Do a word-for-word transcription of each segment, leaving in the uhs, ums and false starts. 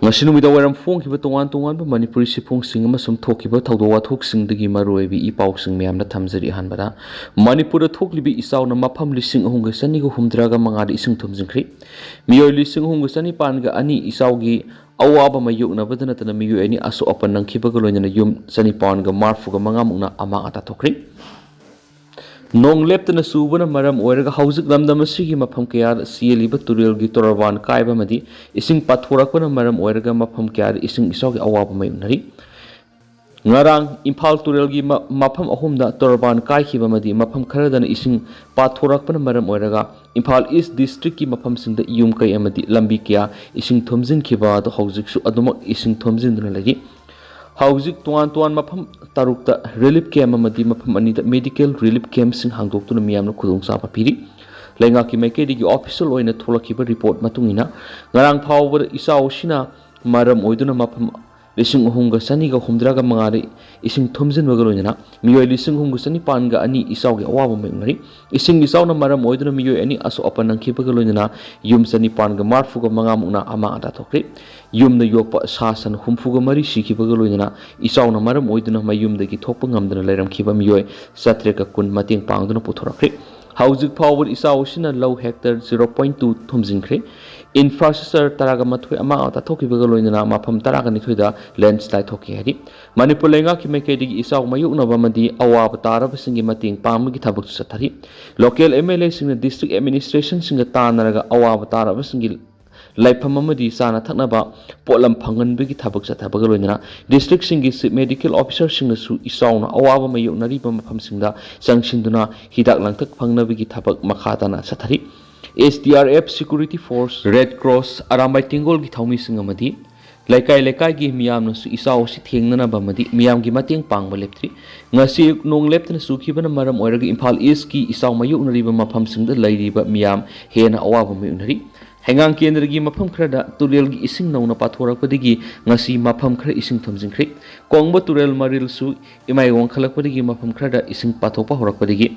ꯉꯁꯤ ꯅꯨꯃꯤꯗꯥꯡ ꯋꯥꯏꯔꯝ ꯐꯣꯡꯈꯤꯕ ꯇꯣꯉꯥꯟ ꯇꯣꯉꯥꯟꯕ ꯃꯅꯤꯄꯨꯔꯤ ꯁꯤꯐꯣꯡꯁꯤꯡ ꯑꯃꯁꯨꯡ ꯊꯣꯛꯈꯤꯕ ꯊꯧꯗꯣꯛ ꯋꯥꯊꯣꯛꯁꯤꯡꯗꯒꯤ ꯃꯔꯨꯑꯣꯏꯕ ꯏ ꯄꯥꯎꯁꯤꯡ ꯃꯌꯥꯝꯅ ꯊꯝꯖꯔꯤ꯫ ꯑꯍꯥꯟꯕꯗ, ꯃꯅꯤꯄꯨꯔꯗ ꯊꯣꯛꯂꯤꯕ ꯏꯆꯥꯎꯅ ꯃꯐꯝ ꯂꯤꯁꯤꯡ ꯑꯍꯨꯝꯒ ꯆꯅꯤꯒ ꯍꯨꯝꯗ꯭ꯔꯥꯒ ꯃꯉꯥꯗ ꯏꯁꯤꯡ ꯊꯨꯝꯖꯤꯟꯈ꯭ꯔꯤ꯫ ꯃꯤꯑꯣꯏ ꯂꯤꯁꯤꯡ ꯑꯍꯨꯝꯒ ꯆꯅꯤꯄꯥꯟꯒ ꯑꯅꯤ ꯏꯆꯥꯎꯒꯤ ꯑꯋꯥꯕ ꯃꯥꯌꯣꯛꯅꯕꯗ ꯅꯠꯇꯅ ꯃꯤꯑꯣꯏ ꯑꯅꯤ ꯑꯁꯣꯛ ꯑꯄꯟ ꯅꯪꯈꯤꯕꯒ ꯂꯣꯏꯅꯅ ꯌꯨꯝ ꯆꯅꯤꯄꯥꯟꯒ ꯃꯔꯐꯨꯒ ꯃꯉꯥꯃꯨꯛꯅ ꯑꯃꯥꯡ ꯑꯇꯥ ꯊꯣꯛꯈ꯭ꯔꯤ꯫ ꯅꯣꯡ ꯂꯦꯞꯇꯅ ꯆꯨꯕꯅ ꯃꯔꯝ ꯑꯣꯏꯔꯒ ꯍꯧꯖꯤꯛ ꯂꯝꯗꯝ ꯑꯁꯤꯒꯤ ꯃꯐꯝ ꯀꯌꯥꯗ ꯆꯦꯜꯂꯤꯕ ꯇꯨꯔꯦꯜꯒꯤ ꯇꯣꯔꯕꯥꯟ ꯀꯥꯏꯕ ꯑꯃꯗꯤ ꯏꯁꯤꯡ ꯄꯥꯊꯣꯔꯛꯄꯅ ꯃꯔꯝ ꯑꯣꯏꯔꯒ ꯃꯐꯝ ꯀꯌꯥꯗ ꯏꯁꯤꯡ ꯏꯆꯥꯎꯒꯤ ꯑꯋꯥꯕ ꯃꯥꯌꯣꯛꯅꯔꯤ꯫ ꯉꯔꯥꯡ ꯏꯝꯐꯥꯜ ꯇꯨꯔꯦꯜꯒꯤ ꯃ-, ꯃꯐꯝ ꯑꯍꯨꯝꯗ ꯇꯣꯔꯕꯥꯟ ꯀꯥꯏꯈꯤꯕ ꯑꯃꯗꯤ ꯃꯐꯝ ꯈꯔꯗꯅ ꯏꯁꯤꯡ ꯄꯥꯊꯣꯔꯛꯄꯅ ꯃꯔꯝ ꯑꯣꯏꯔꯒ ꯏꯝꯐꯥꯜ ꯏꯁ ꯗꯤꯁꯇ꯭ꯔꯤꯛꯀꯤ ꯃꯐꯝꯁꯤꯡꯗ ꯌꯨꯝ ꯀꯩ ꯑꯃꯗꯤ ꯂꯝꯕꯤ ꯀꯌꯥ ꯏꯁꯤꯡ ꯊꯨꯝꯖꯤꯟꯈꯤꯕ ꯑꯗꯨ ꯍꯧꯖꯤꯛꯁꯨ ꯑꯗꯨꯃꯛ ꯏꯁꯤꯡ ꯊꯨꯝꯖꯤꯟꯗꯨꯅ ꯂꯩꯔꯤ꯫ ꯍꯧꯖꯤꯛ ꯇꯣꯉꯥꯟ ꯇꯣꯉꯥꯟ ꯃꯐꯝ ꯇꯔꯨꯛꯇ ꯔꯤꯂꯤꯐ ꯀꯦꯝꯞ ꯑꯃꯗꯤ ꯃꯐꯝ ꯑꯅꯤꯗ ꯃꯦꯗꯤꯀꯦꯜ ꯔꯤꯂꯤꯐ ꯀꯦꯝꯞꯁꯤꯡ ꯍꯥꯡꯗꯣꯛꯇꯨꯅ ꯃꯤꯌꯥꯝꯅ ꯈꯨꯗꯣꯡꯆꯥꯕ ꯄꯤꯔꯤ꯫ ꯂꯩꯉꯥꯛꯀꯤ ꯃꯥꯏꯀꯩꯗꯒꯤ ꯑꯣꯐꯤꯁꯤꯌꯦꯜ ꯑꯣꯏꯅ ꯊꯣꯛꯂꯛꯈꯤꯕ ꯔꯤꯄꯣꯔꯠ ꯃꯇꯨꯡ ꯏꯟꯅ, ꯉꯔꯥꯡ ꯐꯥꯎꯕꯗ ꯏꯆꯥꯎ ꯑꯁꯤꯅ ꯃꯔꯝ ꯑꯣꯏꯗꯨꯅ ꯃꯐꯝ ꯂꯤꯁꯤꯡ ꯑꯍꯨꯝꯒ ꯆꯅꯤꯒ ꯍꯨꯝꯗ꯭ꯔꯥꯒ ꯃꯉꯥꯗ ꯏꯁꯤꯡ ꯊꯨꯝꯖꯤꯟꯕꯒ ꯂꯣꯏꯅꯅ ꯃꯤꯑꯣꯏ ꯂꯤꯁꯤꯡ ꯑꯍꯨꯝꯒ ꯆꯅꯤꯄꯥꯟꯒ ꯑꯅꯤ ꯏꯆꯥꯎꯒꯤ ꯑꯋꯥꯕ ꯃꯥꯌꯣꯛꯅꯔꯤ꯫ ꯏꯁꯤꯡ ꯏꯆꯥꯎꯅ ꯃꯔꯝ ꯑꯣꯏꯗꯨꯅ ꯃꯤꯑꯣꯏ ꯑꯅꯤ ꯑꯁꯣꯛ ꯑꯄꯟ ꯅꯪꯈꯤꯕꯒ ꯂꯣꯏꯅꯅ ꯌꯨꯝ ꯆꯅꯤꯄꯥꯟꯒ ꯃꯔꯐꯨꯒ ꯃꯉꯥꯃꯨꯛꯅ ꯑꯃꯥꯡ ꯑꯇꯥ ꯊꯣꯛꯈ꯭ꯔꯦ꯫ ꯌꯨꯝꯗ ꯌꯣꯛꯄ ꯁꯥ ꯁꯟ ꯍꯨꯝꯐꯨꯒ ꯃꯔꯤ ꯁꯤꯈꯤꯕꯒ ꯂꯣꯏꯅꯅ ꯏꯆꯥꯎꯅ ꯃꯔꯝ ꯑꯣꯏꯗꯨꯅ ꯃꯌꯨꯝꯗꯒꯤ ꯊꯣꯛꯄ ꯉꯝꯗꯅ ꯂꯩꯔꯝꯈꯤꯕ ꯃꯤꯑꯣꯏ ꯆꯥꯇ꯭ꯔꯦꯠꯀ ꯀꯨꯟ ꯃꯇꯦꯡ ꯄꯥꯡꯗꯨꯅ ꯄꯨꯊꯣꯔꯛꯈ꯭ꯔꯦ꯫ ꯍꯧꯖꯤꯛ ꯐꯥꯎꯕꯗ ꯏꯆꯥꯎ ꯑꯁꯤꯅ ꯂꯧ ꯍꯦꯛꯇꯔ ꯖꯤꯔꯣ ꯄꯣꯏꯟ ꯇꯨ ꯊꯨꯝꯖꯤꯟꯈ꯭ꯔꯦ꯫ ꯏꯟꯐ꯭ꯔꯥꯁ꯭ꯇ꯭ꯔꯛꯆꯔ ꯇꯔꯥꯒ ꯃꯥꯊꯣꯏ ꯑꯃꯥꯡ ꯑꯇꯥ ꯊꯣꯛꯈꯤꯕꯒ ꯂꯣꯏꯅꯅ ꯃꯐꯝ ꯇꯔꯥꯒ ꯅꯤꯊꯣꯏꯗ ꯂꯦꯟꯁ꯭ꯂꯥꯏꯗ ꯊꯣꯛꯈꯤ ꯍꯥꯏꯔꯤ꯫ ꯃꯅꯤꯄꯨꯔ ꯂꯩꯉꯥꯛꯀꯤ ꯃꯥꯏꯀꯩꯗꯒꯤ ꯏꯆꯥꯎ ꯃꯥꯌꯣꯛꯅꯕ ꯑꯃꯗꯤ ꯑꯋꯥꯕ ꯇꯥꯔꯕꯁꯤꯡꯒꯤ ꯃꯇꯦꯡ ꯄꯥꯡꯕꯒꯤ ꯊꯕꯛꯁꯨ ꯆꯠꯊꯔꯤ꯫ ꯂꯣꯀꯦꯜ ꯑꯦꯝ ꯑꯦꯜ ꯑꯦꯁꯤꯡꯅ ꯗꯤꯁꯇ꯭ꯔꯤꯛ ꯑꯦꯗꯃꯤꯅꯤꯁꯇ꯭ꯔꯦꯁꯟꯁꯤꯡꯒ ꯇꯥꯟꯅꯔꯒ ꯑꯋꯥꯕ ꯇꯥꯔꯕꯁꯤꯡꯒꯤ ꯂꯩꯐꯝ ꯑꯃꯗꯤ ꯆꯥꯅ ꯊꯛꯅꯕ ꯄꯣꯠꯂꯝ ꯐꯪꯍꯟꯕꯒꯤ ꯊꯕꯛ ꯆꯠꯊꯕꯒ ꯂꯣꯏꯅꯅ ꯗꯤꯁꯇ꯭ꯔꯤꯛꯁꯤꯡꯒꯤ ꯆꯤꯐ ꯃꯦꯗꯤꯀꯦꯜ ꯑꯣꯐꯤꯁꯔꯁꯤꯡꯅꯁꯨ ꯏꯆꯥꯎꯅ ꯑꯋꯥꯕ ꯃꯥꯌꯣꯛꯅꯔꯤꯕ ꯃꯐꯝꯁꯤꯡꯗ ꯆꯪꯁꯤꯟꯗꯨꯅ ꯍꯤꯗꯥꯛ ꯂꯥꯡꯊꯛ ꯐꯪꯅꯕꯒꯤ ꯊꯕꯛ ꯃꯈꯥ ꯇꯥꯅ ꯆꯠꯊꯔꯤ꯫ S D R F, security force, red cross, Arambai ꯇꯦꯡꯒꯣꯜꯒꯤ ꯊꯧꯃꯤꯁꯤꯡ ꯑꯃꯗꯤ ꯂꯩꯀꯥꯏ ꯂꯩꯀꯥꯏꯒꯤ ꯃꯤꯌꯥꯝꯅꯁꯨ ꯏꯆꯥꯎ ꯑꯁꯤ ꯊꯦꯡꯅꯅꯕ ꯑꯃꯗꯤ ꯃꯤꯌꯥꯝꯒꯤ ꯃꯇꯦꯡ ꯄꯥꯡꯕ ꯂꯦꯞꯇ꯭ꯔꯤ꯫ ꯉꯁꯤ ꯑꯌꯨꯛ ꯅꯣꯡ ꯂꯦꯞꯇꯅ ꯆꯨꯈꯤꯕꯅ ꯃꯔꯝ ꯑꯣꯏꯔꯒ ꯏꯝꯐꯥꯜ ꯏꯁꯀꯤ ꯏꯆꯥꯎ ꯃꯥꯌꯣꯛꯅꯔꯤꯕ ꯃꯐꯝꯁꯤꯡꯗ ꯂꯩꯔꯤꯕ ꯃꯤꯌꯥꯝ ꯍꯦꯟꯅ ꯑꯋꯥꯕ ꯃꯥꯌꯣꯛꯅꯔꯤ꯫ ꯍꯩꯉꯥꯡ ꯀꯦꯟꯗ꯭ꯔꯒꯤ ꯃꯐꯝ ꯈꯔꯗ ꯇꯨꯔꯦꯜꯒꯤ ꯏꯁꯤꯡ ꯅꯧꯅ ꯄꯥꯊꯣꯔꯛꯄꯗꯒꯤ ꯉꯁꯤ ꯃꯐꯝ ꯈꯔ ꯏꯁꯤꯡ ꯊꯨꯝꯖꯤꯟꯈ꯭ꯔꯦ꯫ ꯀꯣꯡꯕ ꯇꯨꯔꯦꯜ ꯃꯔꯤꯜꯁꯨ ꯏꯃꯥꯏ ꯋꯥꯡꯈꯠꯂꯛꯄꯗꯒꯤ ꯃꯐꯝ ꯈꯔꯗ ꯏꯁꯤꯡ ꯄꯥꯊꯣꯛꯄ ꯍꯧꯔꯛꯄꯗꯒꯤ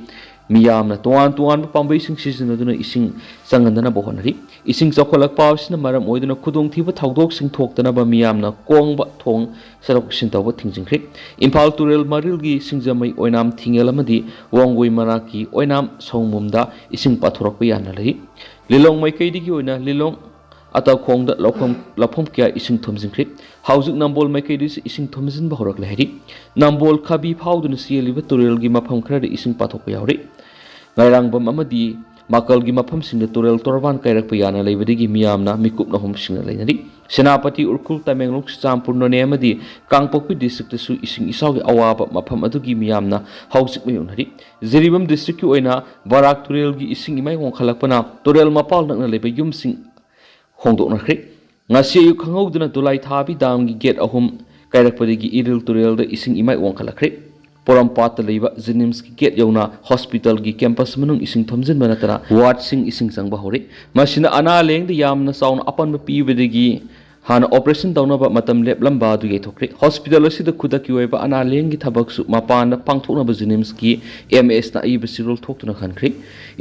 ꯃꯤꯌꯥꯝꯅ ꯇꯣꯉꯥꯟ ꯇꯣꯉꯥꯟꯕ ꯄꯥꯝꯕꯩꯁꯤꯡ ꯁꯤꯖꯤꯟꯅꯗꯨꯅ ꯏꯁꯤꯡ ꯆꯪꯍꯟꯗꯅꯕ ꯍꯣꯠꯅꯔꯤ꯫ ꯏꯁꯤꯡ ꯆꯥꯎꯈꯠꯂꯛꯄ ꯑꯁꯤꯅ ꯃꯔꯝ ꯑꯣꯏꯗꯨꯅ ꯈꯨꯗꯣꯡꯊꯤꯕ ꯊꯧꯗꯣꯛꯁꯤꯡ ꯊꯣꯛꯇꯅꯕ ꯃꯤꯌꯥꯝꯅ ꯀꯣꯡꯕ ꯊꯣꯡ ꯆꯠꯊꯣꯛ ꯆꯠꯁꯤꯟ ꯇꯧꯕ ꯊꯤꯡꯖꯤꯟꯈ꯭ꯔꯦ꯫ ꯏꯝꯐꯥꯜ ꯇꯨꯔꯦꯜ ꯃꯔꯤꯜꯒꯤ ꯁꯤꯡꯖꯃꯩ ꯑꯣꯏꯅꯥꯝ ꯊꯤꯡꯉꯦꯜ ꯑꯃꯗꯤ ꯋꯥꯡꯒꯣꯏ ꯃꯅꯥꯛꯀꯤ ꯑꯣꯏꯅꯥꯝ ꯁꯣꯡꯕꯨꯝꯗ ꯏꯁꯤꯡ ꯄꯥꯊꯣꯔꯛꯄ ꯌꯥꯅ ꯂꯩꯔꯤ꯫ ꯂꯤꯂꯣꯡ ꯃꯥꯏꯀꯩꯗꯒꯤ ꯑꯣꯏꯅ ꯂꯤꯂꯣꯡ ꯑꯇꯈꯣꯡꯗ ꯂꯧꯐꯝ, ꯂꯧꯐꯝ ꯀꯌꯥ ꯏꯁꯤꯡ ꯊꯨꯝꯖꯤꯟꯈ꯭ꯔꯦ꯫ ꯍꯧꯖꯤꯛ ꯅꯝꯕꯣꯜ ꯃꯥꯏꯀꯩꯗꯁꯨ ꯏꯁꯤꯡ ꯊꯨꯝꯖꯤꯟꯕ ꯍꯧꯔꯛꯂꯦ ꯍꯥꯏꯔꯤ꯫ ꯅꯝꯕꯣꯜ ꯈꯥꯕꯤ ꯐꯥꯎꯗꯨꯅ ꯆꯦꯜꯂꯤꯕ ꯇꯨꯔꯦꯜꯒꯤ ꯃꯐꯝ ꯈꯔꯗ ꯏꯁꯤꯡ ꯄꯥꯊꯣꯛꯄ ꯌꯥꯎꯔꯤ꯫ ꯉꯥꯏꯔꯥꯡꯕꯝ ꯑꯃꯗꯤ ꯃꯥꯀꯜꯒꯤ ꯃꯐꯝꯁꯤꯡꯗ ꯇꯨꯔꯦꯜ ꯇꯣꯔꯕꯥꯟ ꯀꯥꯏꯔꯛꯄ ꯌꯥꯅ ꯂꯩꯕꯗꯒꯤ ꯃꯤꯌꯥꯝꯅ ꯃꯤꯀꯨꯞ ꯅꯍꯨꯝ ꯁꯤꯡꯅ ꯂꯩꯅꯔꯤ꯫ ꯁꯦꯅꯥꯄꯇꯤ, ꯎꯈ꯭ꯔꯨꯜ, ꯇꯃꯦꯡꯂꯣꯡ, ꯆꯨꯔꯆꯥꯟꯄꯨꯔ, ꯅꯣꯅꯦ ꯑꯃꯗꯤ ꯀꯥꯡꯄꯣꯛꯄꯤ ꯗꯤꯁꯇ꯭ꯔꯤꯛꯇꯁꯨ ꯏꯁꯤꯡ ꯏꯆꯥꯎꯒꯤ ꯑꯋꯥꯕ ꯃꯐꯝ ꯑꯗꯨꯒꯤ ꯃꯤꯌꯥꯝꯅ ꯍꯧꯖꯤꯛ ꯃꯥꯌꯣꯛꯅꯔꯤ꯫ ꯖꯤꯔꯤꯕꯥꯝ ꯗꯤꯁꯇ꯭ꯔꯤꯛꯀꯤ ꯑꯣꯏꯅ ꯕꯔꯥꯛ ꯇꯨꯔꯦꯜꯒꯤ ꯏꯁꯤꯡ ꯏꯃꯥꯏ ꯋꯥꯡꯈꯠꯂꯛꯄꯅ ꯇꯨꯔꯦꯜ ꯃꯄꯥꯜ ꯅꯛꯅ ꯂꯩꯕ ꯌꯨꯝꯁꯤꯡ ꯍꯣꯡꯗꯣꯛꯅꯈ꯭ꯔꯦ꯫ ꯉꯁꯤ ꯑꯌꯨꯛ ꯈꯪꯍꯧꯗꯅ ꯗꯨꯂꯥꯏ ꯊꯥꯕꯤ ꯗꯥꯝꯒꯤ ꯒꯦꯠ ꯑꯍꯨꯝ ꯀꯥꯏꯔꯛꯄꯗꯒꯤ ꯏꯔꯤꯜ ꯇꯨꯔꯦꯜꯗ ꯏꯁꯤꯡ ꯏꯃꯥꯏ ꯋꯥꯡꯈꯠꯂꯛꯈ꯭ꯔꯦ꯫ ꯄꯣꯔꯣꯝꯄꯥꯠꯇ ꯂꯩꯕ ꯖꯦꯅꯤꯝꯁꯀꯤ ꯒꯦꯠ ꯌꯧꯅ ꯍꯣꯁꯄꯤꯇꯥꯜꯒꯤ ꯀꯦꯝꯄꯁ ꯃꯅꯨꯡ ꯏꯁꯤꯡ ꯊꯨꯝꯖꯤꯟꯕ ꯅꯠꯇꯅ ꯋꯥꯔꯗꯁꯤꯡ ꯏꯁꯤꯡ ꯆꯪꯕ ꯍꯧꯔꯦ꯫ ꯃꯁꯤꯅ ꯑꯅꯥ ꯂꯥꯌꯦꯡꯗ ꯌꯥꯝꯅ ꯆꯥꯎꯅ ꯑꯄꯟꯕ ꯄꯤꯕꯗꯒꯤ ꯍꯥꯟꯅ ꯑꯣꯄꯔꯦꯁꯟ ꯇꯧꯅꯕ ꯃꯇꯝ ꯂꯦꯞꯂꯝꯕ ꯑꯗꯨ ꯌꯩꯊꯣꯛꯈ꯭ꯔꯦ꯫ ꯍꯣꯁꯄꯤꯇꯥꯜ ꯑꯁꯤꯗ ꯈꯨꯗꯛꯀꯤ ꯑꯣꯏꯕ ꯑꯅꯥ ꯂꯥꯌꯦꯡꯒꯤ ꯊꯕꯛꯁꯨ ꯃꯄꯥꯟꯗ ꯄꯥꯡꯊꯣꯛꯅꯕ ꯖꯦꯅꯤꯝꯁꯀꯤ ꯑꯦꯝ ꯑꯦꯁꯅ ꯑꯏꯕ ꯆꯦꯔꯣꯜ ꯊꯣꯛꯇꯨꯅ ꯈꯟꯈ꯭ꯔꯦ꯫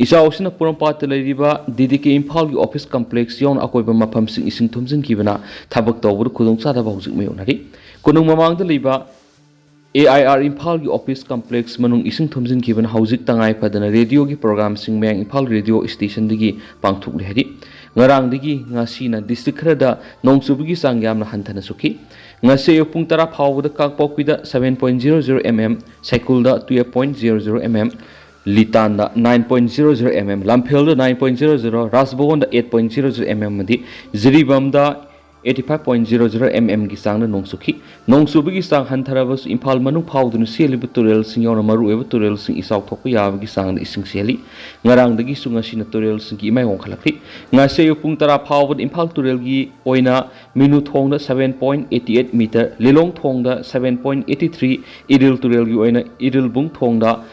ꯏꯆꯥꯎ ꯑꯁꯤꯅ ꯄꯣꯔꯣꯝꯄꯥꯠꯇ ꯂꯩꯔꯤꯕ ꯗꯤ ꯗꯤ ꯀꯦ ꯏꯝꯐꯥꯜꯒꯤ ꯑꯣꯐꯤꯁ ꯀꯝꯄ꯭ꯂꯦꯛꯁ ꯌꯥꯎꯅ ꯑꯀꯣꯏꯕ ꯃꯐꯝꯁꯤꯡ ꯏꯁꯤꯡ ꯊꯨꯝꯖꯤꯟꯈꯤꯕꯅ ꯊꯕꯛ ꯇꯧꯕꯗ ꯈꯨꯗꯣꯡꯆꯥꯗꯕ ꯍꯧꯖꯤꯛ ꯃꯥꯌꯣꯛꯅꯔꯤ꯫ ꯀꯣꯅꯨꯡ ꯃꯃꯥꯡꯗ ꯂꯩꯕ ꯑꯦ ꯑꯥꯏ ꯑꯥꯔ ꯏꯝꯐꯥꯜꯒꯤ ꯑꯣꯐꯤꯁ ꯀꯝꯄ꯭ꯂꯦꯛꯁ ꯃꯅꯨꯡ ꯏꯁꯤꯡ ꯊꯨꯝꯖꯤꯟꯈꯤꯕꯅ ꯍꯧꯖꯤꯛ ꯇꯉꯥꯏ ꯐꯗꯅ ꯔꯦꯗꯤꯑꯣꯒꯤ ꯄ꯭ꯔꯣꯒ꯭ꯔꯥꯝꯁꯤꯡ ꯃꯌꯥꯡ ꯏꯝꯐꯥꯜ ꯔꯦꯗꯤꯑꯣ ꯁ꯭ꯇꯦꯁꯟꯗꯒꯤ ꯄꯥꯡꯊꯣꯛꯂꯦ ꯍꯥꯏꯔꯤ꯫ ꯉꯔꯥꯡꯗꯒꯤ ꯉꯁꯤꯅ ꯗꯤꯁꯇ꯭ꯔꯤꯛ ꯈꯔꯗ ꯅꯣꯡ ꯆꯨꯕꯒꯤ ꯆꯥꯡ ꯌꯥꯝꯅ ꯍꯟꯊꯅ ꯆꯨꯈꯤ꯫ ꯉꯁꯤ ꯑꯌꯨꯛ ꯄꯨꯡ ꯇꯔꯥ ꯐꯥꯎꯕꯗ ꯀꯥꯡꯄꯣꯛꯄꯤꯗ seven point zero zero mm, ꯁꯥꯏꯀꯨꯜꯗ twelve point zero zero mm, ꯂꯤꯇꯥꯟꯗ nine point zero zero mm, ꯂꯝꯐꯦꯜꯗ nine point zero zero, ꯔꯥꯖꯚꯋꯟꯗ eight point zero zero mm ꯑꯃꯗꯤ ꯖꯤꯔꯤꯕꯥꯝꯗ eighty five point zero zero mmꯒꯤ ꯆꯥꯡꯗ ꯅꯣꯡ ꯆꯨꯈꯤ꯫ ꯅꯣꯡ ꯆꯨꯕꯒꯤ ꯆꯥꯡ ꯍꯟꯊꯔꯕꯁꯨ ꯏꯝꯐꯥꯜ ꯃꯅꯨꯡ ꯐꯥꯎꯗꯨꯅ ꯆꯦꯜꯂꯤꯕ ꯇꯨꯔꯦꯜꯁꯤꯡ ꯌꯥꯎꯅ ꯃꯔꯨꯑꯣꯏꯕ ꯇꯨꯔꯦꯜꯁꯤꯡ ꯏꯆꯥꯎ ꯊꯣꯛꯄ ꯌꯥꯕꯒꯤ ꯆꯥꯡꯗ ꯏꯁꯤꯡ ꯆꯦꯜꯂꯤ꯫ ꯉꯔꯥꯡꯗꯒꯤꯁꯨ ꯉꯁꯤꯅ ꯇꯨꯔꯦꯜꯁꯤꯡꯒꯤ ꯏꯃꯥꯏ ꯋꯥꯡꯈꯠꯂꯛꯈ꯭ꯔꯤ꯫ ꯉꯁꯤ ꯑꯌꯨꯛ ꯄꯨꯡ ꯇꯔꯥ ꯐꯥꯎꯕꯗ ꯏꯝꯐꯥꯜ ꯇꯨꯔꯦꯜꯒꯤ ꯑꯣꯏꯅ ꯃꯤꯅꯨ ꯊꯣꯡꯗ seven point eighty eight meter, ꯂꯤꯂꯣꯡ ꯊꯣꯡꯗ seven point eighty three, Iril ꯇꯨꯔꯦꯜꯒꯤ ꯑꯣꯏꯅ ꯏꯔꯤꯜꯕꯨꯡ ꯊꯣꯡꯗ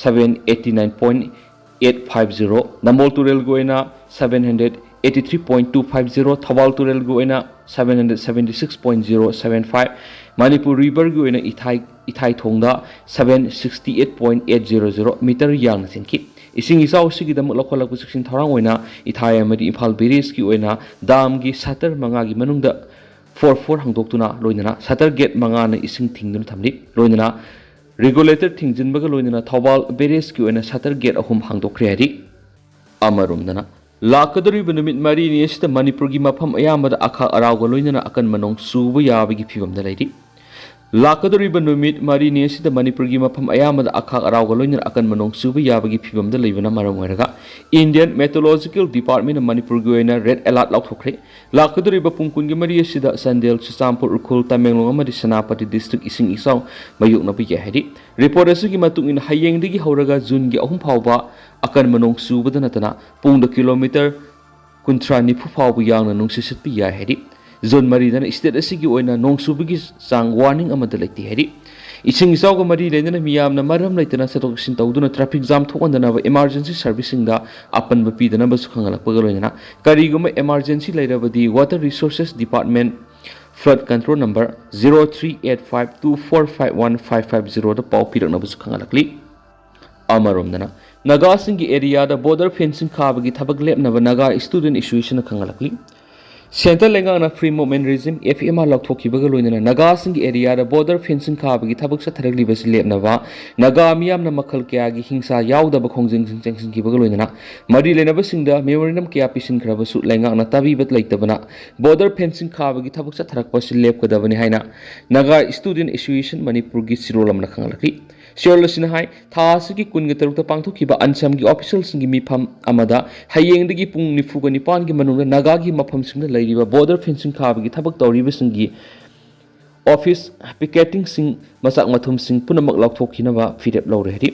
seven eighty nine point eight five zero, ꯅꯝꯕꯣꯜ ꯇꯨꯔꯦꯜꯒꯤ ꯑꯣꯏꯅ seven hundred eighty three point two five zero, Thoubal ꯇꯨꯔꯦꯜꯒꯤ ꯑꯣꯏꯅ seven hundred seventy six point zero seven five, Manipur ꯔꯤꯚꯔꯒꯤ ꯑꯣꯏꯅ ꯏꯊꯥꯏ ꯏꯊꯥꯏ ꯊꯣꯡꯗ seven sixty eight point eight zero zero meter ꯌꯥꯡꯅ ꯆꯦꯟꯈꯤ꯫ ꯏꯁꯤꯡ ꯏꯆꯥꯎ ꯑꯁꯤꯒꯤꯗꯃꯛ ꯂꯧꯈꯠꯂꯛꯄ ꯆꯦꯛꯁꯤꯟ ꯊꯧꯔꯥꯡ ꯑꯣꯏꯅ ꯏꯊꯥꯏ ꯑꯃꯗꯤ ꯏꯝꯐꯥꯜ ꯕꯦꯔꯦꯖꯀꯤ ꯑꯣꯏꯅ ꯗꯥꯝꯒꯤ ꯁꯇꯔ ꯃꯉꯥꯒꯤ ꯃꯅꯨꯡꯗ four four ꯍꯥꯡꯗꯣꯛꯇꯨꯅ ꯂꯣꯏꯅꯅ ꯁꯇꯔ ꯒꯦꯠ ꯃꯉꯥꯅ ꯏꯁꯤꯡ ꯊꯤꯡꯗꯨꯅ ꯊꯝꯂꯤ꯫ ꯂꯣꯏꯅꯅ ꯔꯤꯒꯨꯂꯦꯇꯔ ꯊꯤꯡꯖꯤꯟꯕꯒ ꯂꯣꯏꯅꯅ ꯊꯧꯕꯥꯜ ꯕꯦꯔꯦꯖꯀꯤ ꯑꯣꯏꯅ ꯁꯇꯔ ꯒꯦꯠ ꯑꯍꯨꯝ ꯍꯥꯡꯗꯣꯛꯈ꯭ꯔꯦ ꯍꯥꯏꯔꯤ꯫ ꯑꯃꯔꯣꯝꯗꯅ, ꯂꯥꯛꯀꯗꯧꯔꯤꯕ ꯅꯨꯃꯤꯠ ꯃꯔꯤꯅꯤ ꯑꯁꯤꯗ ꯃꯅꯤꯄꯨꯔꯒꯤ ꯃꯐꯝ ꯑꯌꯥꯝꯕꯗ ꯑꯈꯥꯛ ꯑꯔꯥꯎꯒ ꯂꯣꯏꯅꯅ ꯑꯀꯟꯕ ꯅꯣꯡ ꯆꯨꯕ ꯌꯥꯕꯒꯤ ꯐꯤꯕꯝꯗ ꯂꯩꯔꯤ꯫ ꯂꯥꯛꯀꯗꯧꯔꯤꯕ ꯅꯨꯃꯤꯠ ꯃꯔꯤꯅꯤ ꯑꯁꯤꯗ ꯃꯅꯤꯄꯨꯔꯒꯤ ꯃꯐꯝ ꯑꯌꯥꯝꯕꯗ ꯑꯈꯥꯛ ꯑꯔꯥꯎꯒ ꯂꯣꯏꯅꯅ ꯑꯀꯟꯕ ꯅꯣꯡ ꯆꯨꯕ ꯌꯥꯕꯒꯤ ꯐꯤꯕꯝꯗ ꯂꯩꯕꯅ ꯃꯔꯝ ꯑꯣꯏꯔꯒ Indian Meteorological Departmentꯅ ꯃꯅꯤꯄꯨꯔꯒꯤ ꯑꯣꯏꯅ red alert ꯂꯥꯎꯊꯣꯛꯈ꯭ꯔꯦ꯫ ꯂꯥꯛꯀꯗꯧꯔꯤꯕ ꯄꯨꯡ ꯀꯨꯟꯒꯤ ꯃꯔꯤ ꯑꯁꯤꯗ ꯆꯥꯟꯗꯦꯜ, ꯆꯨꯔꯆꯥꯟꯄꯨꯔ, ꯎꯈ꯭ꯔꯨꯜ, ꯇꯃꯦꯡꯂꯣꯡ ꯑꯃꯗꯤ ꯁꯦꯅꯥꯄꯇꯤ district ꯏꯁꯤꯡ ꯏꯆꯥꯎ ꯃꯥꯌꯣꯛꯅꯕ ꯌꯥꯏ ꯍꯥꯏꯔꯤ꯫ Report ꯑꯁꯤꯒꯤ ꯃꯇꯨꯡ ꯏꯟꯅ ꯍꯌꯦꯡꯗꯒꯤ ꯍꯧꯔꯒ ꯖꯨꯟꯒꯤ ꯑꯍꯨꯝ ꯐꯥꯎꯕ ꯑꯀꯟꯕ ꯅꯣꯡ ꯆꯨꯕꯗ ꯅꯠꯇꯅ ꯄꯨꯡꯗ ꯀꯤꯂꯣꯃꯤꯇꯔ ꯀꯨꯟꯊ꯭ꯔꯥ ꯅꯤꯐꯨ ꯐꯥꯎꯕ ꯌꯥꯡꯅ ꯅꯨꯡꯁꯤꯠ ꯁꯤꯠꯄ ꯌꯥꯏ ꯍꯥꯏꯔꯤ꯫ ꯖꯨꯟ ꯃꯔꯤꯗꯅ state ꯑꯁꯤꯒꯤ ꯑꯣꯏꯅ ꯅꯣꯡ ꯆꯨꯕꯒꯤ ꯆꯥꯡ warning ꯑꯃꯠꯇ ꯂꯩꯇꯦ ꯍꯥꯏꯔꯤ꯫ ꯏꯁꯤꯡ ꯏꯆꯥꯎꯒ ꯃꯔꯤ ꯂꯩꯅꯅ ꯃꯤꯌꯥꯝꯅ ꯃꯔꯝ ꯂꯩꯇꯅ ꯆꯠꯊꯣꯛ ꯆꯠꯁꯤꯟ ꯇꯧꯗꯨꯅ traffic jam ꯊꯣꯛꯍꯟꯗꯅꯕ emergency serviceꯁꯤꯡꯗ ꯑꯄꯟꯕ ꯄꯤꯗꯅꯕꯁꯨ ꯈꯪꯍꯜꯂꯛꯄꯒ ꯂꯣꯏꯅꯅ ꯀꯔꯤꯒꯨꯝꯕ emergency ꯂꯩꯔꯕꯗꯤ Water Resources Department flood control number zero three eight five two four five one five five zeroꯗ ꯄꯥꯎ ꯄꯤꯔꯛꯅꯕꯁꯨ ꯈꯪꯍꯜꯂꯛꯂꯤ꯫ ꯑꯃꯔꯣꯝꯗꯅ, ꯅꯥꯒꯥꯁꯤꯡꯒꯤ areaꯗ border fencing ꯈꯥꯕꯒꯤ ꯊꯕꯛ ꯂꯦꯞꯅꯕ Naga Student Associationꯅ ꯈꯪꯍꯜꯂꯛꯂꯤ꯫ Central ꯂꯩꯉꯥꯛꯅ Free Movement Regime, F M R ꯂꯧꯊꯣꯛꯈꯤꯕꯒ ꯂꯣꯏꯅꯅ ꯅꯥꯒꯥꯁꯤꯡꯒꯤ areaꯗ border fencing ꯈꯥꯕꯒꯤ ꯊꯕꯛ ꯆꯠꯊꯔꯛꯂꯤꯕꯁꯤ ꯂꯦꯞꯅꯕ ꯅꯥꯒꯥ ꯃꯤꯌꯥꯝꯅ ꯃꯈꯜ ꯀꯌꯥꯒꯤ ꯍꯤꯡꯁꯥ ꯌꯥꯎꯗꯕ ꯈꯣꯡꯖꯪꯁꯤꯡ ꯆꯪꯁꯤꯟꯈꯤꯕꯒ ꯂꯣꯏꯅꯅ ꯃꯔꯤ ꯂꯩꯅꯕꯁꯤꯡꯗ memorandum ꯀꯌꯥ ꯄꯤꯁꯤꯟꯈ꯭ꯔꯕꯁꯨ ꯂꯩꯉꯥꯛꯅ ꯇꯥꯕꯤꯕ ꯂꯩꯇꯕꯅ border fencing ꯈꯥꯕꯒꯤ ꯊꯕꯛ ꯆꯠꯊꯔꯛꯄꯁꯤ ꯂꯦꯞꯀꯗꯕꯅꯤ ꯍꯥꯏꯅ Naga Student Association ꯃꯅꯤꯄꯨꯔꯒꯤ ꯆꯤꯔꯣꯜ ꯑꯃꯅ ꯈꯪꯍꯜꯂꯛꯂꯤ꯫ ꯆꯤꯔꯣꯜ ꯑꯁꯤꯅ ꯍꯥꯏ, ꯊꯥ ꯑꯁꯤꯒꯤ ꯀꯨꯟꯒ ꯇꯔꯨꯛꯇ ꯄꯥꯡꯊꯣꯛꯈꯤꯕ ꯑꯟꯁꯝꯒꯤ officialꯁꯤꯡꯒꯤ ꯃꯤꯐꯝ ꯑꯃꯗ ꯍꯌꯦꯡꯗꯒꯤ ꯄꯨꯡ ꯅꯤꯐꯨꯒ ꯅꯤꯄꯥꯟꯒꯤ ꯃꯅꯨꯡꯗ ꯅꯥꯒꯥꯒꯤ ꯃꯐꯝꯁꯤꯡꯗ ꯂꯩꯔꯤꯕ border fencing ꯈꯥꯕꯒꯤ ꯊꯕꯛ ꯇꯧꯔꯤꯕꯁꯤꯡꯒꯤ office, picketingꯁꯤꯡ, ꯃꯆꯥꯛ ꯃꯊꯨꯝꯁꯤꯡ ꯄꯨꯝꯅꯃꯛ ꯂꯧꯊꯣꯛꯈꯤꯅꯕ ꯐꯤꯔꯦꯞ ꯂꯧꯔꯦ ꯍꯥꯏꯔꯤ꯫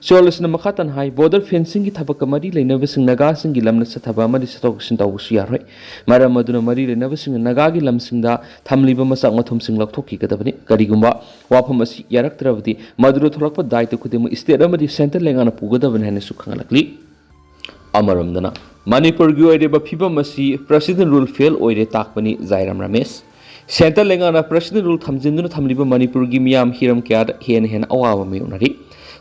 ꯆꯤꯔꯣꯜ ꯑꯁꯤꯅ ꯃꯈꯥ ꯇꯥꯅ ꯍꯥꯏ, border fencingꯒꯤ ꯊꯕꯛꯀ ꯃꯔꯤ ꯂꯩꯅꯕꯁꯤꯡ ꯅꯥꯒꯥꯁꯤꯡꯒꯤ ꯂꯝꯅ ꯆꯠꯊꯕ ꯑꯃꯗꯤ ꯆꯠꯊꯣꯛ ꯆꯠꯁꯤꯟ ꯇꯧꯕꯁꯨ ꯌꯥꯔꯣꯏ꯫ ꯃꯔꯝ ꯑꯗꯨꯅ ꯃꯔꯤ ꯂꯩꯅꯕꯁꯤꯡꯅ ꯅꯥꯒꯥꯒꯤ ꯂꯝꯁꯤꯡꯗ ꯊꯝꯂꯤꯕ ꯃꯆꯥꯛ ꯃꯊꯨꯝꯁꯤꯡ ꯂꯧꯊꯣꯛꯈꯤꯒꯗꯕꯅꯤ꯫ ꯀꯔꯤꯒꯨꯝꯕ ꯋꯥꯐꯝ ꯑꯁꯤ ꯌꯥꯔꯛꯇ꯭ꯔꯕꯗꯤ ꯃꯗꯨꯗ ꯊꯣꯛꯂꯛꯄ ꯗꯥꯏꯇ ꯈꯨꯗꯤꯡꯃꯛ state ꯑꯃꯗꯤ central ꯂꯩꯉꯥꯛꯅ ꯄꯨꯒꯗꯕꯅꯤ ꯍꯥꯏꯅꯁꯨ ꯈꯪꯍꯜꯂꯛꯂꯤ꯫ ꯑꯃꯔꯣꯝꯗꯅ ꯃꯅꯤꯄꯨꯔꯒꯤ ꯑꯣꯏꯔꯤꯕ ꯐꯤꯕꯝ ꯑꯁꯤ President Rule fail ꯑꯣꯏꯔꯦ ꯇꯥꯛꯄꯅꯤ ꯖꯥꯏꯔꯥꯝ ꯔꯃꯦꯁ꯫ Centre ꯂꯩꯉꯥꯛꯅ President Rule ꯊꯝꯖꯤꯟꯗꯨꯅ ꯊꯝꯂꯤꯕ ꯃꯅꯤꯄꯨꯔꯒꯤ ꯃꯤꯌꯥꯝ ꯍꯤꯔꯝ ꯀꯌꯥꯗ ꯍꯦꯟꯅ ꯍꯦꯟꯅ ꯑꯋꯥꯕ ꯃꯥꯌꯣꯛꯅꯔꯤ꯫